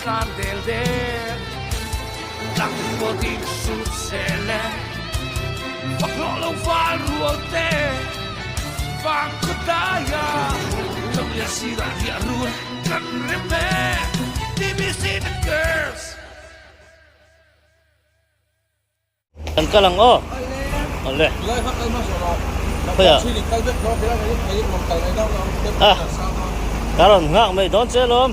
tlan del del. Tlang pawtin sut zel e, fak hlawh lo val rual te, vang khaw daia lo lian sirah riah run kan rem e, TBC the girls. Kan kal ang aw. Awle. Khawiah. A. Ka rawn nghak mai dawn che alawm.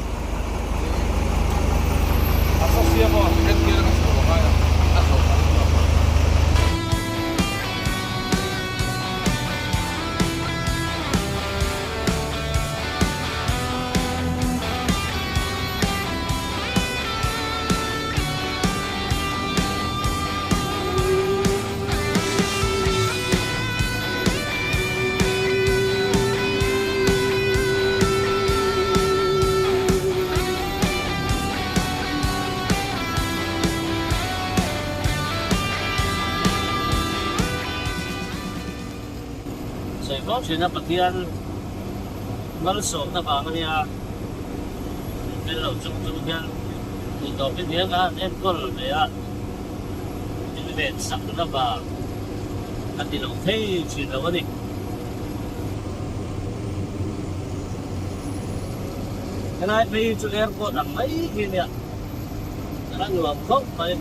Sawi fo thin a Pathian malsawmna vang a nia min lo chung chung hian tih tawpin hian a han enkawl ve a. Min ven sak lova a ti lo thei thin lo a ni. Helai phei hi chu airport ang mai khi nia, a la nuam khawp mai.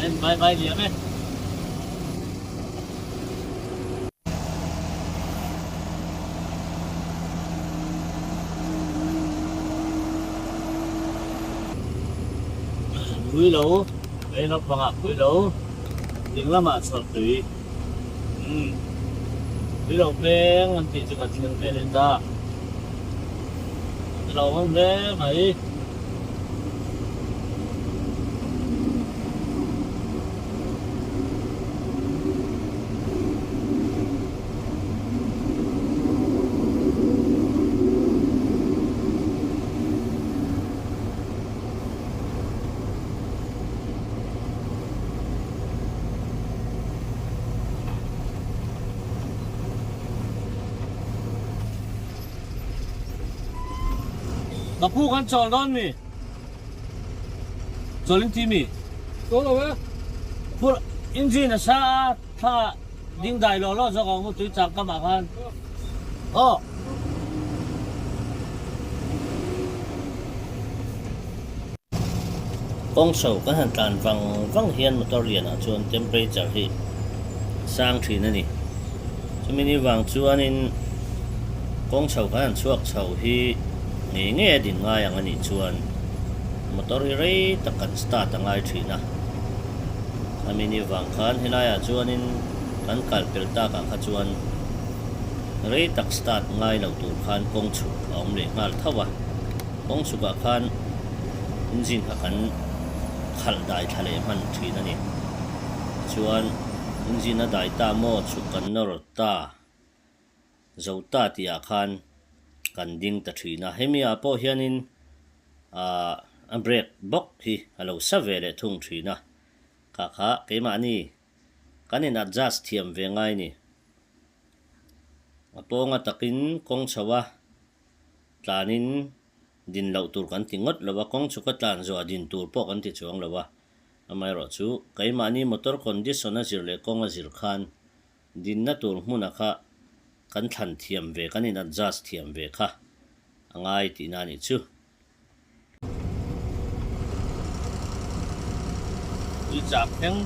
En mai mai liam e. Pui lo, vei lampangah pui lo, ding lamah chawlh tui. Umm, tui lo peng an tih chu kan thleng ve leh ta. A lo awm hle mai. Ka pu kan chawl dawn mi? Chawl in ti mi? Chawl lo e. Phur engine a sa a thla ding dai law law zawk ang u tui chang kam ah khan. Aw. Kawng chho kan han tlan vang vang hian motor lianah chuan temperature hi sang thin a ni. Chumi ni vang chuanin kawng chho kan han chhuak chho hi ngei ngei a din ngai ang a nih chuan motor hi rei tak kan start a ngai thin a. Khami ni vang khan helaiah chuanin kan kal pel takah kha chuan rei tak start ngai lo tur khan kawng chhuk a awm leh nghal tho a. Kawng chhukah khan engine kha kan khalh dai thla leh hman thin a ni. Tichuan engine a dai ta maw chhuk kan nawr ta zo ta tihah khan kan ding ta thin a. Hemi ah pawh hianin ahh a brake bawk hi a lo sa ve leh thung thin a. Kha kha keimahni kan in adjust thiam ve ngai ni. A pawnga takin kawng chho a. Tlanin din loh tur kan ti ngawt lo a, kawng chu ka tlan zawh a din tur pawh kan ti chuang lo a. Amaherawhchu, keimahni motor condition a zir leh kawng a zir khan dinna tur hmuna kha kan thlan thiam ve, kan in adjust thiam ve kha a ngai tihna a nih chu. Tui chak thleng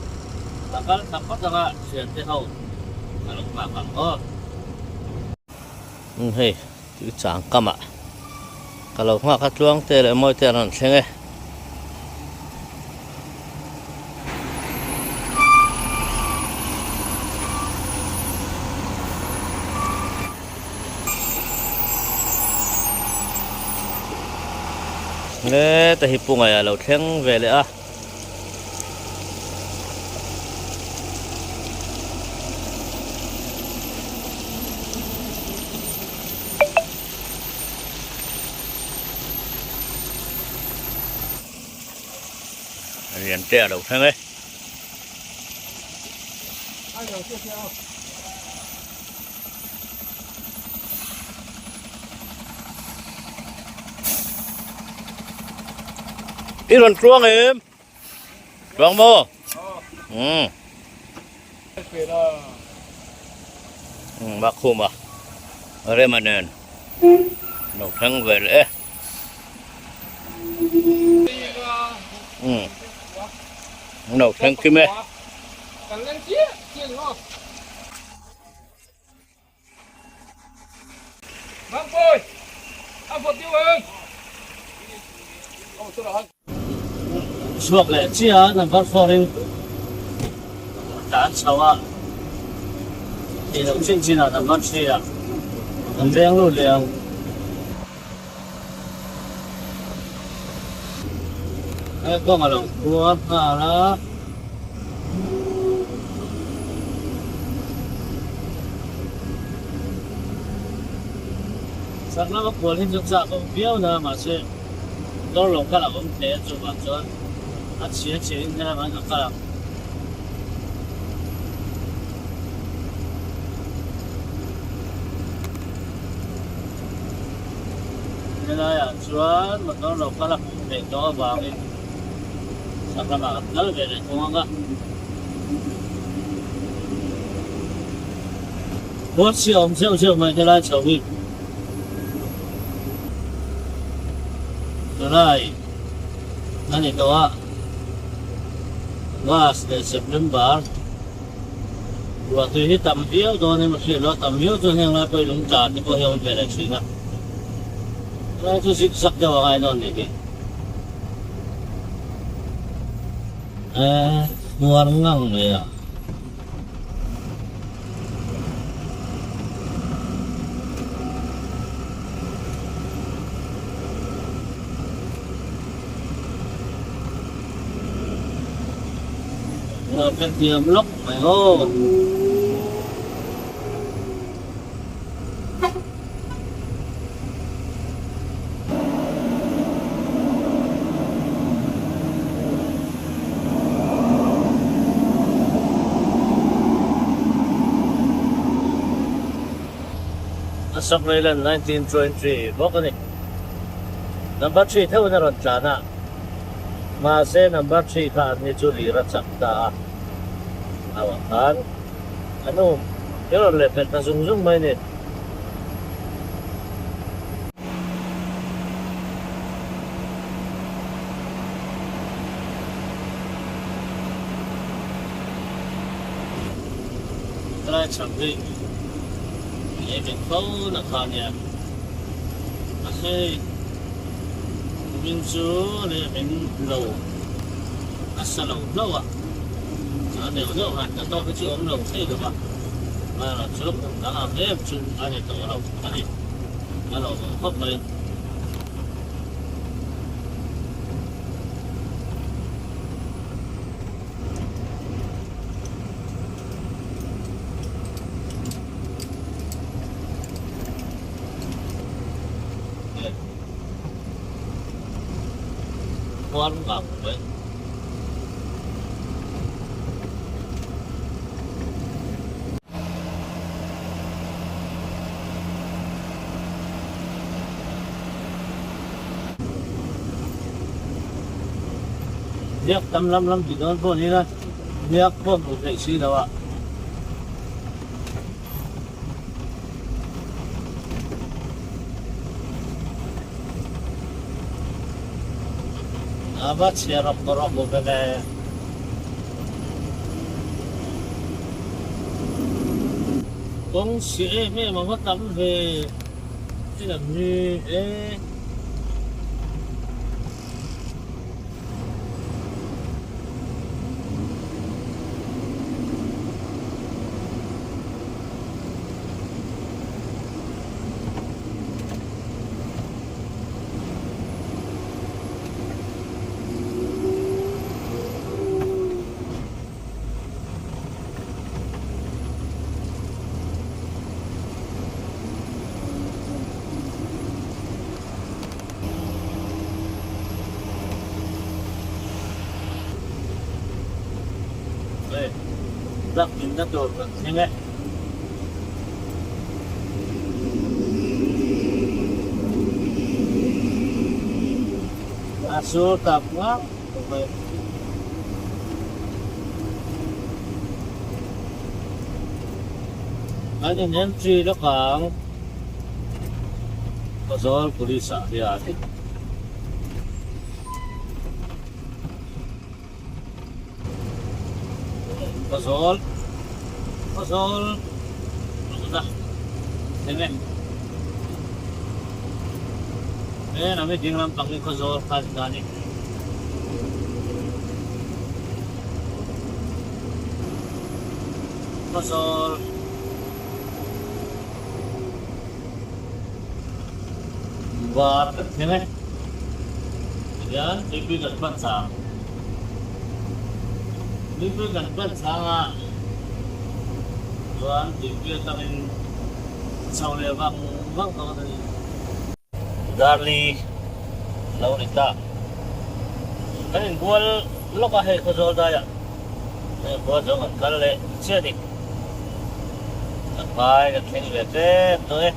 a kal thla phawt anga thiante ho a lo nghak ang aw. Umm hei tui chang kamah. Ka lo nghak a tluang te leh mawi te an rawn thleng e. Heta hi Pungai a lo thleng ve leh a. Lian te a lo thleng e. I rawn tluang em? Tluang maw? Umm. Umm bak khum a. Rema nen. Lo thleng ve leh e. Umm. Lo thleng kim e. Chhuak leh chiah a number four in tlan chho a, tih loh chin chin ah number three ah an veng lut leh ang. He kawng a lo khuar nghal a. Chak lama kual hi chu chak awm viau na mahse dawr lo kal a awm hle a chuvang chuan a chhia chhia in helam an a kal ang. Helaiah chuan motor lo kal a hmuh theih tawh avangin chak lamah kan kal ve leh thung ang a. Boat si a awm zeuh zeuh mai helai chho hi. July a ni tawh a, August leh September ruah tui hi tam viau dawn em a hriat loh a, tam viau chuan heng lai pawh hi lung tla te pawh hi a awm ve leh thin a. Helai chu zig zag deuh a ngai dawn nih hi. Eee hmuar ngang mai a. Ka hniam lawk mai aw. Ashok Leyland 1923 bawk a ni. Number three theuhin a rawn tlan a, mahse number three kha an ni chu lir a chak ta a, au ah khan a nu i rawn leh phet ta zung zung mai a ni. Helai chhak hi lei bet fo na kha nia mahse kumin chu lei min lo a sa lo hlauh a a deuh deuh han ta tawk hi chu awm lo thei lo va amaherawhchu kum dang ang em chu a ni tawh lo a ni a lo awm khawp mai. Khuar ngang mai. Biak tam lam lam ti dawn pawh ni ila biak pawh hmuh theih si lo a. A va chhia rawk rawk u ve le. Kawng si em em a va tam ve. Hei lam hi e. Plug dinna tur kan thleng e. A sur tak ngang mai. An in entry lawk ang Khawzawl Police ah hian. Khawzawl Khawzawl luhna thleng e. He lam hi ding lampang hi Khawzawl kha a ni ta a ni. Khawzawl Var kan thleng e. Tihian tuipui kan pan chang. Tuipui kan pan chang a chuan tuipui atangin chho leh vang vang dawn a ni. Darli lo ni ta. Kan inbual lawk a hei Khawzawl daiah hei khua zawng an kal leh chiah a ni. Kan hmai kan thleng ve tep tawh e.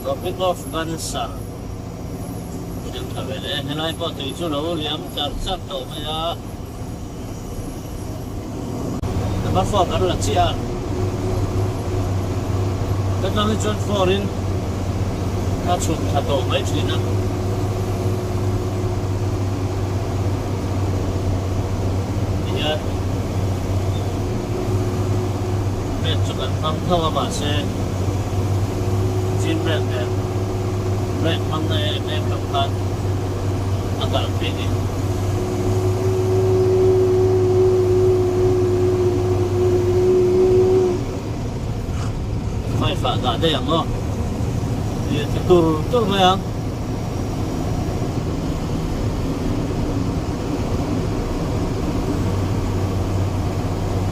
Tropic of Cancer. Deuh tha ve le. Helai pawh tui chu lo liam char char tawh mai a. Number 4 kan la chiah a. Ka tang hi chuan 4 in a chhuk tha tawh mai thin a. Tihian brake chu kan hmang tho a mahse chin brake nen brake hmang na em em lo khan a kal theih ni. Hmaifah dah daih ang aw. Ih ti tur tur mai ang.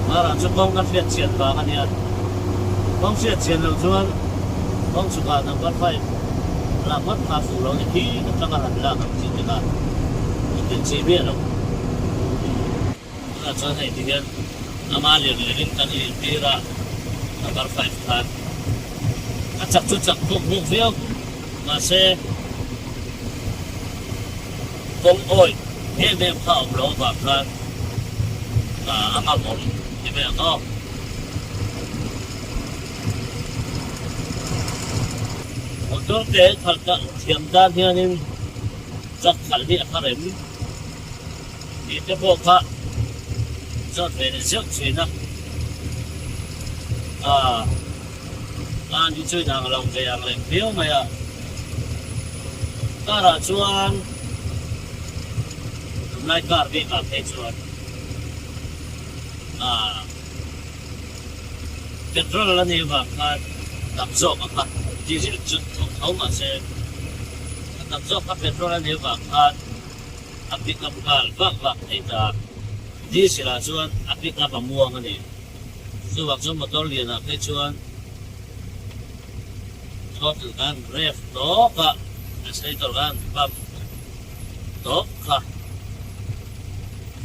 Marah chu kawng ka hriat chian vang a nia. Kawng hriat chian loh chuan kawng chhukah number 5 lak ngawt kha fuh lo ni khi atanga han lak ang chi te kha inti chi miah lo. Tunah chuan hei ti hian ama lir lirin kan intir a number 5 khan a chak chu chak buk buk viau mahse kawng awih em em kha awm lo avang khan a ngam awm ti mai ang aw. Motor te khalh tak thiam tan hianin truck khalh hi a kha rem tih te pawh kha zawt ve leh zeuh thin a, ah tan hi chu inang lo ve ang reng viau mai a, car ah chuan tunlai car bik ah phei chuan ah. Petrol a nih avang khan tam zawk a kha diesel chu thawk tho mahse a tam zawk kha petrol a nih avang khan a pick up nghal vak vak thei ta. Diesel ah chuan a pick up a muang a ni. Chuvang chuan motor lian ah phei chuan throttle khan rev tawk a accelerator khan pump tawp kha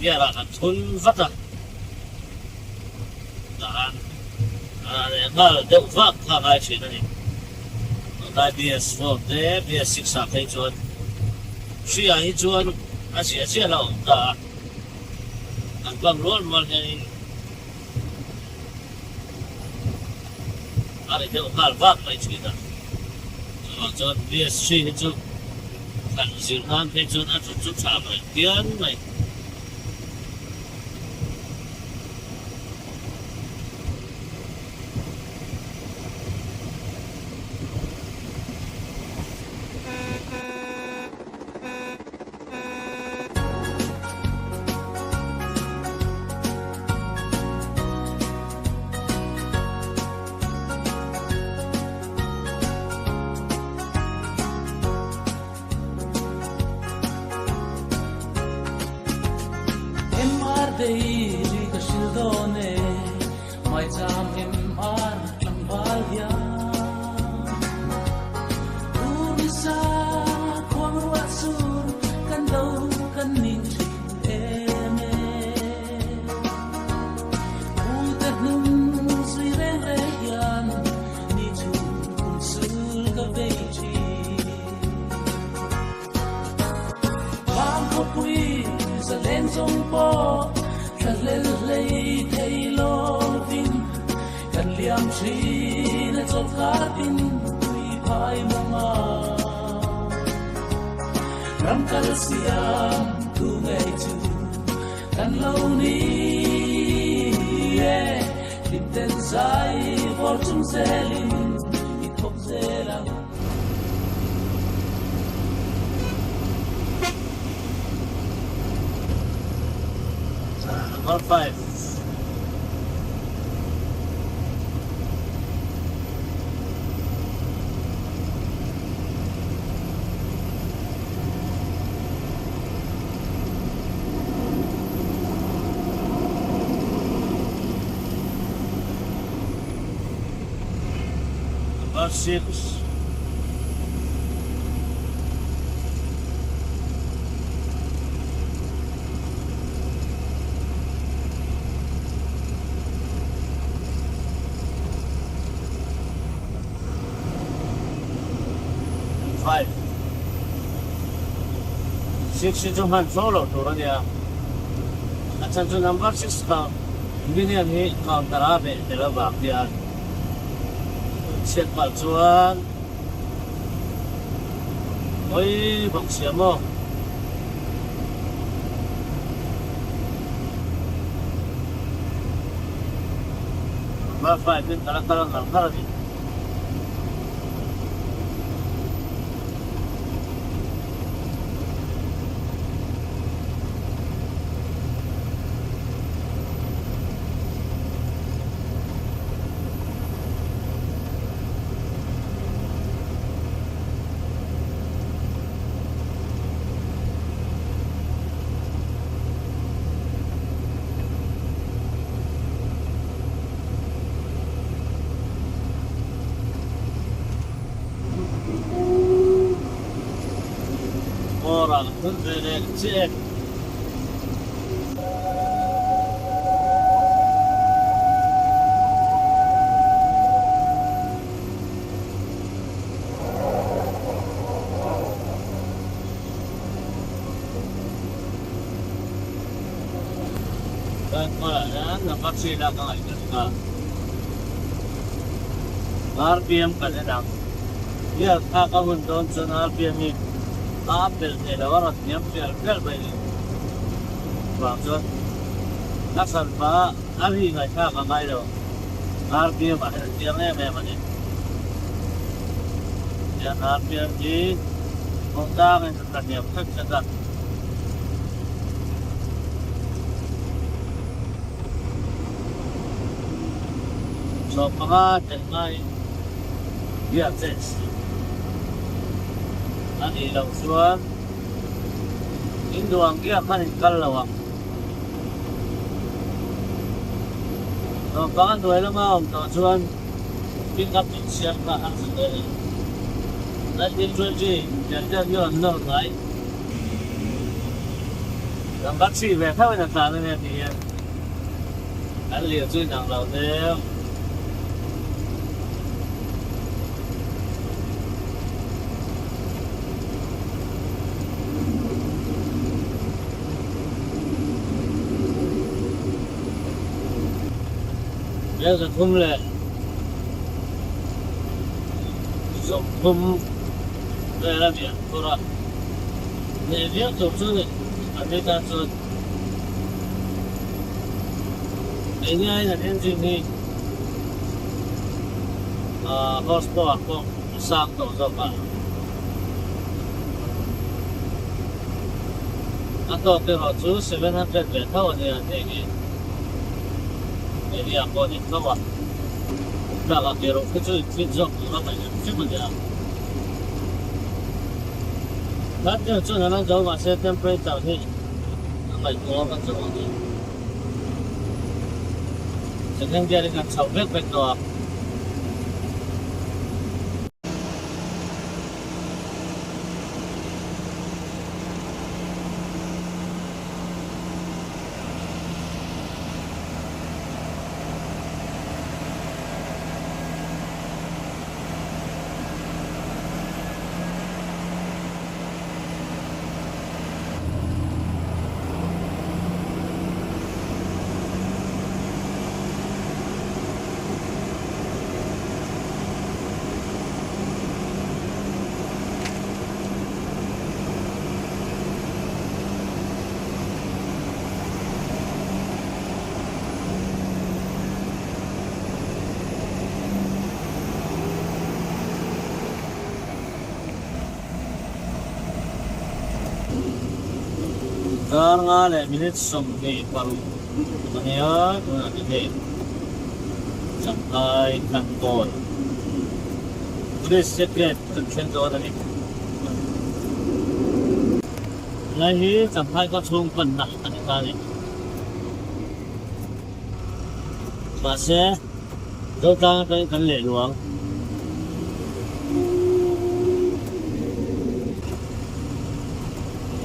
gear ah kan thun vat a. Tahan leh nghal deuh vak kha ngai thin a ni. Tunlai BS 4 te BS 6 ah phei chuan hria hi chuan a ziah ziah la awm ta a, kan bang rual rual hianin a ri deuh nghal vak mai thin a. Chuvang chuan BS 3 hi chu kan zir nan phei chuan a thut chu tha mai phian mai. MR Dairy ka hril dawn e, Maicham MR. khawpui zalen zawng pawh thlahlel hlei thei lovin kan liam thin a chawlhkar tin tui phai mawng a. Ram kal siam tu ngei chu kan lo ni e, hlimten zai vawr chung zelin i thawk zel ang. Number 5. Number 6. 5. 6 hi chu hman fo loh tur a nia. A chhan chu number 6 kha minion hi counter a beh tel avang hian chhiat palh chuan hawi bawk sia maw. Number 5 in ka la kal ngar ngar a ni. Kawr ah ka thun ve leh chiah e. Chuan kawrah hian number 3 lak a ngaihtuah bawk a. RPM kan en ang. Gear thlak a hun dawn chuan RPM hi a up belh thei lo a rawn hniam fial fial mai ni. Chuvang chuan a hran pah a ri ngaihthlak a ngai lo. RPM ah hian a chiang em em a ni. Tihian RPM hi kawng tangin a tla hniam hret hret a. 15 tel ngaiin gear change a nih loh chuan in duh ang gear khan in kal lo ang. 15 hnuai lama awm tawh chuan pick up in siam kha a harsa dawn a ni. 1920 pian pian hi an nawr ngai. Number 3 ve theuhin a tlan a nia tih hian an lir chu inang lo deuh. Mel 330 vel a ni ang tur a. Nei viau tur chu ni an ni tan chuan eng nge an engine hi ah horse power pawh a sang tawh zawk a, a tawk erawh chu 700 ve tho a nia hei hi area pawh a ni tho a, bakah ke rawh khi chu in fit zawk tur a ngaih em hrim a nia. That deuh chuan a lo zo mahse temperature hi a ngaihtuah a kan zo ang e. Second gear in kan chhoh vek vek tawh a. Dar nga leh minute 26 a nia tunah te hei Champhai Tlankawn Police check gate kan thleng dawn a ni. Helai hi Champhai khaw chhung panna a ni ta a ni. Mahse Zotlang atangin kan leh luang.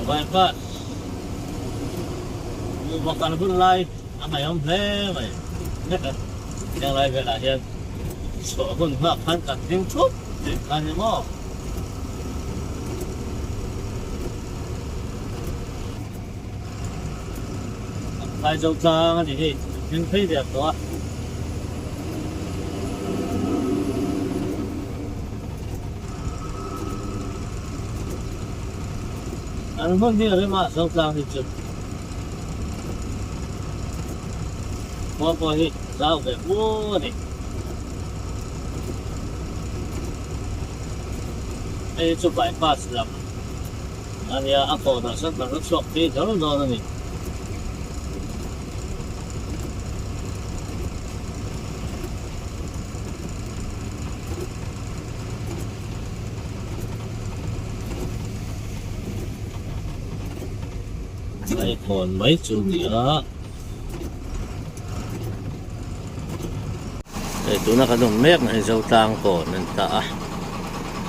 Bypass nupa kal hun lai a ngaihawm hle mai. Heng lai velah hian chhuah hun nghak khan kan ding thup tih kha ni maw? Aizawl tlang a ni hei hming phei der tawh a. An hmun hi a rem a Zotlang hi chu khua pawh hi zau ve fu a ni. Hei hi chu bypass lam a nia a kawtah sawn kan la chhuak phei zel dawn a ni. Aikawn mai chu ni a. Hei tuna kan awm mek na hi Zotlang kawn a ni ta a.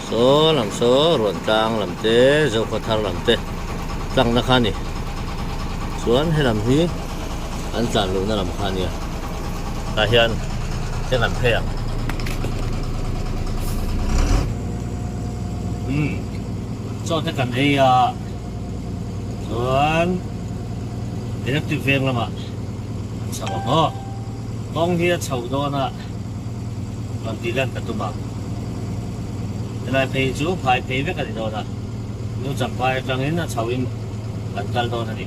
Saw lam saw Ruantlang lam te Zokhawthar lam te tlangna kha a ni. Chuan helam hi an tlan luhna lam kha a nia. Tah hian thil an phei ang. Umm chaw te kan ei a chuan electric veng lamah an chho ang aw. Kawng hi a chho dawn a rawn tih lan ka tum ang. Helai phei chu phai phei vek a ni dawn a, nu champhai atangin a chho in kan kal dawn a ni.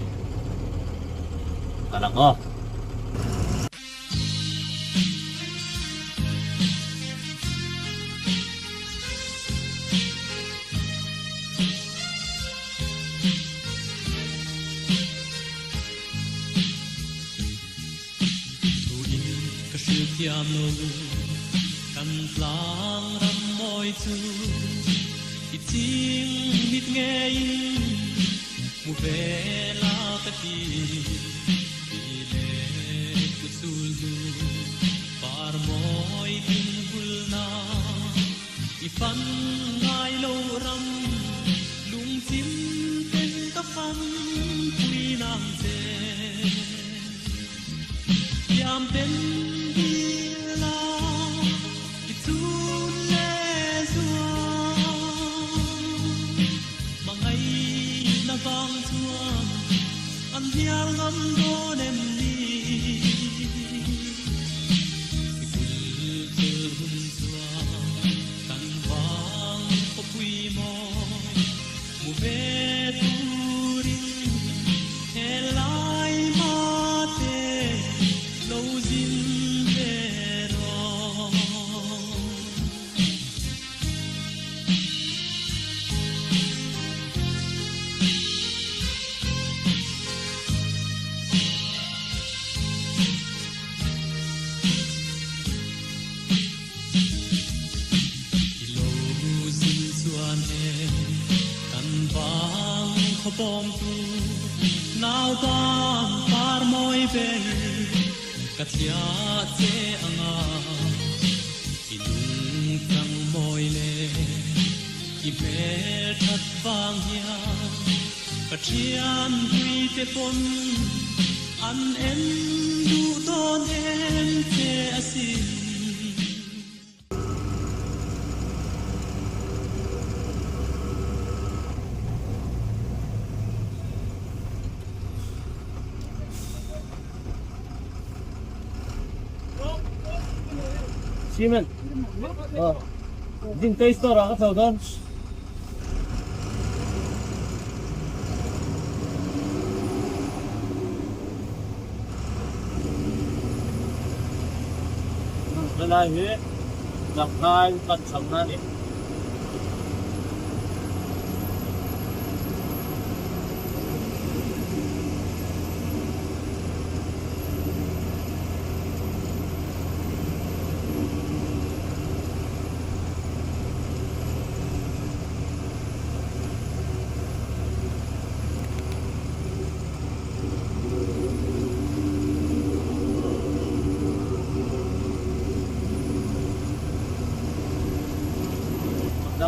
Kal ang aw. Tuin ka hrilh thiam lo kan tlang ram mawi chu i ching mit ngeiin hmu ve la ka ti ti leh ku chul hnu par mawi tin vulna i fan ngai lo ram lungchim ten ka fan pui nang che. Thiam ten dil a i chun leh zuam. Hmangaihna vang chuan an hnial ngam dawn em ni? I kul chul hun chuan kan vang khawpui mawi hmu ve turin Helai mate lo zin ve rawh. I lo zin chuan e kan vang khawpawm tu nau tan par mawi ber ka thliah che anga i lung chang mawi le i hmel that vang hian ka thian hlui te pawn an en duh dawn em che asin. Cement. Ding tei store ah ka tho dawn. Helai hi Champhai pan chhamna a ni.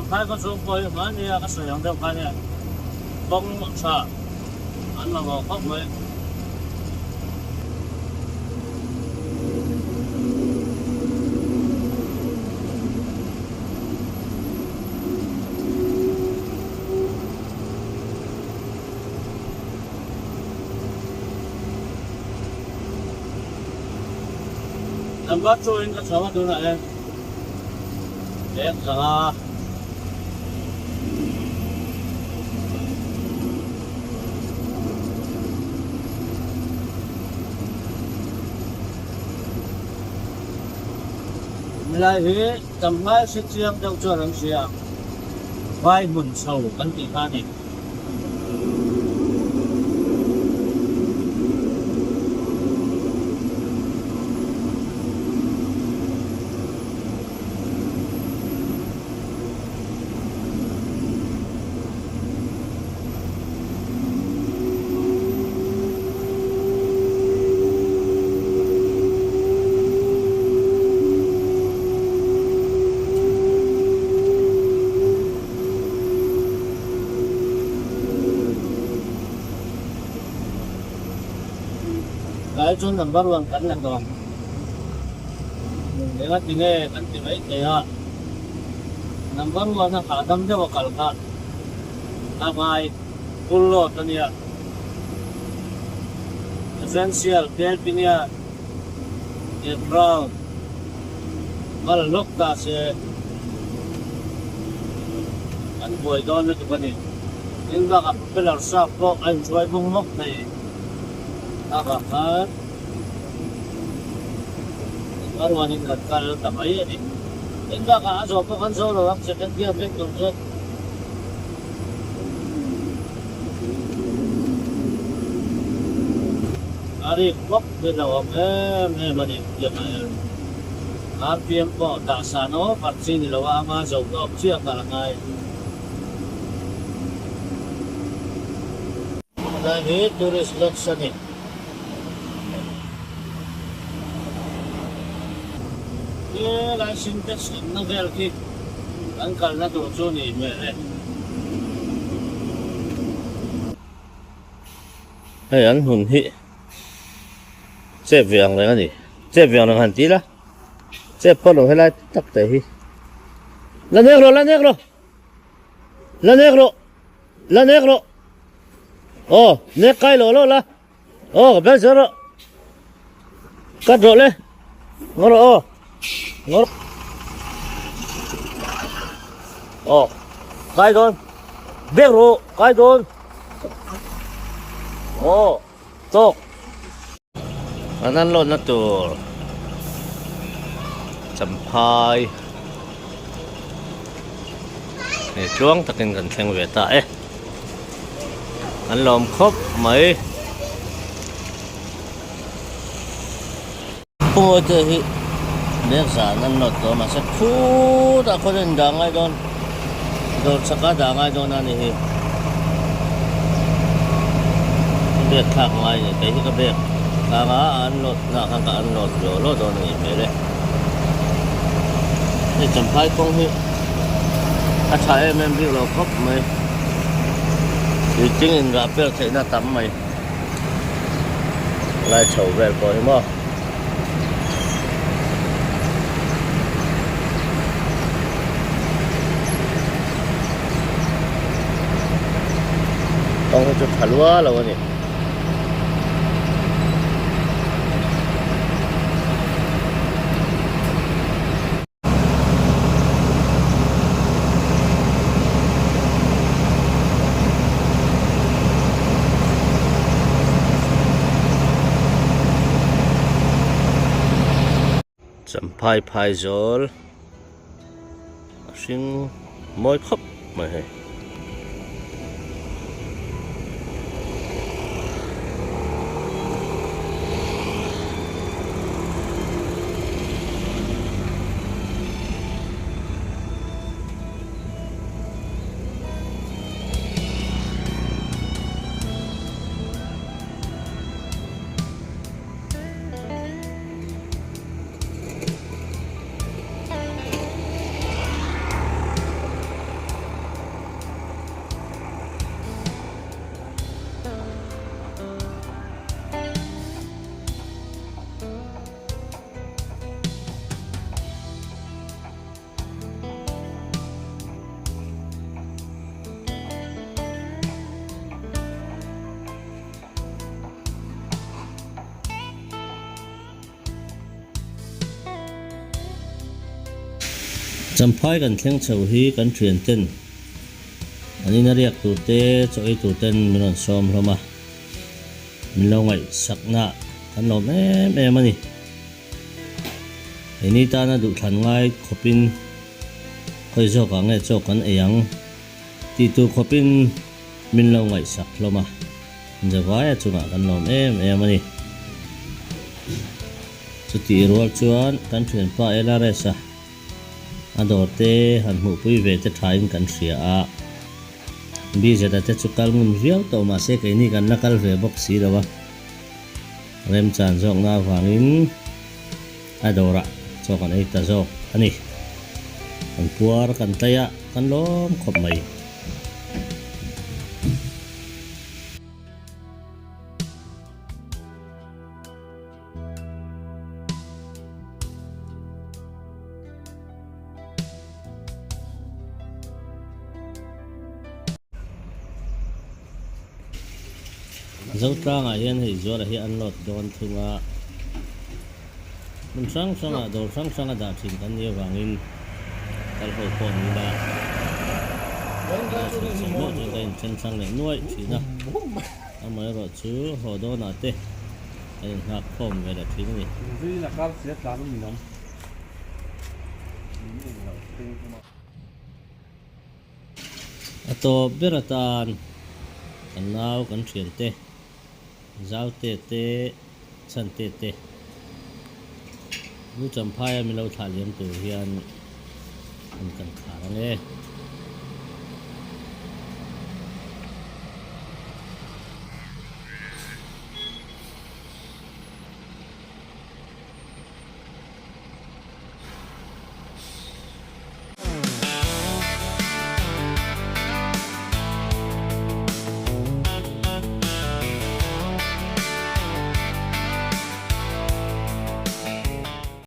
Champhai khaw chhung pawh hi hmai nia ka sawi ang deuh kha nia kawng tha an mamawh khawp mai. Number 2 in ka chho a tunah hian bag 5. Helai hi Champhai hre chiang deuh chuan an hria ang, vai hmun chho kan tih kha a ni. Tlai chuan number one kan la dawn. Enga tinge kan ti mai thei a, number one a hahdam deuh a kal kha a ngai full load a nia. Essential tel pinian leh crown kal lawk ta se an buai dawn lutuk a ni. Tin bakah propeller shaft pawh a inhruai bung mawk thei bakah khan a ruanin kan kal ta mai a ni. Tin bakah a zawh pawh kan zo lo ang second gear vek tur chuan. A rik bawk hi lo awm em em a ni tih a en. RPM pawh dah san over chi ni lo a, ama zo tawp chiah kal a ngai. Helai hi tourist lodge a ni. Helai Sintex awmna vel khi kan kalna tur chu ni hmel e. Hei an hmun hi chep ve ang reng a ni. Chep ve ang reng han ti ila chep phawt lo helai tak te hi. La nek rawh la nek rawh la nek rawh la nek rawh aw nek kai lo lo la. Aw ka bel zel rawh. Cut rawh le. Ngaw rawh aw. Ngaw rawh. Aw. Kai dawn. Bek rawh. Kai dawn. Aw. Tawk. An unload na tur Champhai hei tluang takin kan thleng ve ta e an lawm khawp mai Pumawite te hi bag zan an load tawh a mahse khutah khawn a indah ngai dawn dawr chhaka dah ngai dawn a ni hi bag thlak ngai a ni kei hi ka bag thlak a a unload na ah khan ka unload law law dawn a nih hmel e hei champhai kawng hi a tha em em bik lo khawp mai tuiching inrah pel theihna tam mai lai chho vel pawh hi maw. Kawng hi chu tha lua lo a ni. Champhai phaizawl a hring mawi khawp mai hei. Champhai kan thleng chho hi kan thian ten an ina riak tur te chaw ei tur ten min rawn sawm hlawm a, min lo ngaihsakna kan lawm em em a ni. Keini tana duhthlan ngai khawpin khawi zawkah nge chaw kan ei ang tih tur khawpin min lo ngaihsak hlawm a, Zavaia chungah kan lawm em em a ni. Chutih rual chuan kan thianpa LRS-a a dawr te han hmuhpui ve te thain kan hria a, BZ-a te chu kal ngun viau tawh mahse keini kan la kal ve bawk si lo a, remchan zawkna avangin a dawrah chaw kan ei ta zawk a ni. Kan puar kan tlai a, kan lawm khawp mai. Zotlangah hian hei zuala hi an load dawn thung a, hmun hrang hrangah dawr hrang hranga dah thin kan nih avangin kal ho pawh ni ila kan la chhun chho meuh chuan kan inthen hrang leh nuaih thin a, amaherawhchu haw dawnah te kan inghak khawm ve leh thin a ni. A tawp ber atan kan nau kan thian te, Zaute te, Chhante te, Nu Champhaia min lo thlah liam tur hian hun kan khar ang e.